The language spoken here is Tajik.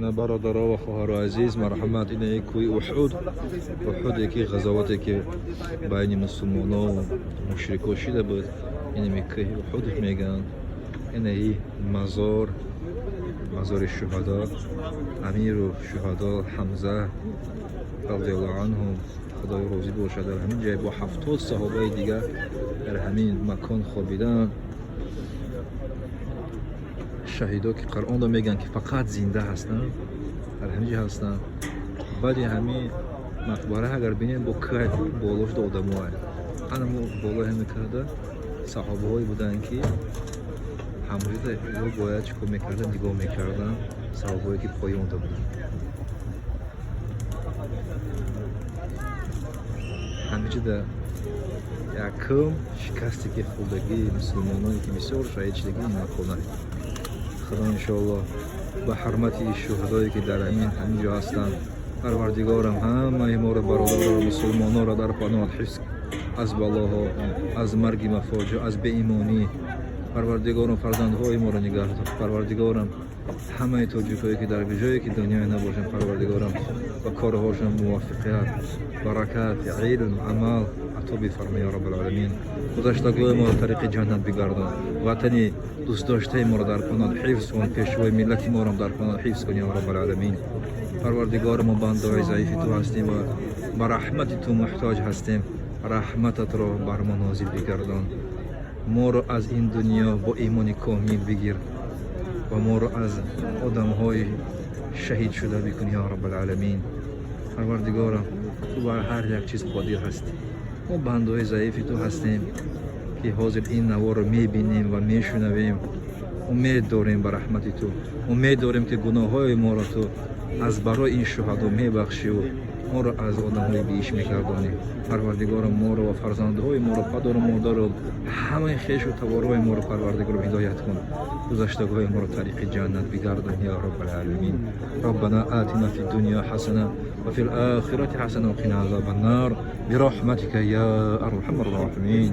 Ина, бародаро ва хоҳаро азиз, марҳамат, ина кӯи Уҳуд. Уҳуде ки ғазавате ки байни мусулмоно мушрико шида буд, инами кӯҳи Уҳуд мегӯянд. Инаи мазор, мазори шуҳадо, амиру шуҳадо Ҳамза радиаллоҳу анҳу, Худои розӣ бошад, дар ҳамин ҷай бо 70 саҳобаи дигар дар ҳамин макон хобиданд. Шаҳидо ки Қуръонро мегӯянд, ки фақат зинда ҳастанд, дар ҳамин ҷо ҳастанд. Баъди ҳамин мақбара агар бинем, бо кӯҳ боло шуда одамое, анамо болои ҳамин кӯҳда саҳобаҳое буданд, ки ҳамрӯза ё бояд чӣ кор мекарданд, нигоҳ мекарданд саҳобаҳое ки поёнда буданд. Ҳамиҷода якум шикасте ки хӯрдагии мусулмононе ки бисёр шаҳид шидагӣ, ин макона. Худо иншоаллоҳ ба ҳурмати шуҳадое ки дар ҳамин ҷо ҳастанд, Парвардигорам, ҳамаи моро, бародароро, мусулмононро дар паноҳат ҳифз, аз балоҳо, аз марги мафоҷиъ, аз беимонӣ. Парвардигорам, фарзандҳои моро нигаҳ дор. Парвардигорам, ҳамаи тоҷикое ки дар ҷое ки дунёе набошанд, Парвардигорам, ба корҳошон муваффиқият, баракат, илм, амал ато бифарма, ё Раббалъоламин. Гузаштагои моро тариқи ҷаннат бигардон, ватани дӯстдоштаи моро дар паноҳ ҳифз кун, пешвои миллати моро дар паноҳ ҳифз кун, ё Раббалъоламин. Парвардигор, мо бандаҳои заифи ту ҳастем ва ба раҳмати ту муҳтоҷ ҳастем. Раҳмататро бар мо нозил бигардон, моро аз ин дунё бо имони комил бигир ва моро аз одамҳои шаҳид шуда бикун, ё Раббалъоламин. Парвардигорам, ту бар ҳар як чиз қодир ҳастӣ. Мо бандаҳои заифи ту ҳастем, ки ҳозир ин наворро мебинем ва мешунавем. Умед дорем ба раҳмати ту, умед дорем, ки гуноҳҳои моро ту аз барои ин шуҳадо мебахшиву моро аз одамҳои биҳишт мегардонӣ. Парвардигорам, моро ва фарзандҳои моро, падару модару ҳамаи хешу таборҳои моро, Парвардигорам, ҳидоят кун, гузаштагоҳои моро тариқи ҷаннат бигардон, ё Раббалъоламин. ربنا آتنا في الدنيا حسنة وفي الآخرة حسنة وقنا عذاب النار برحمتك يا أرحم الراحمين.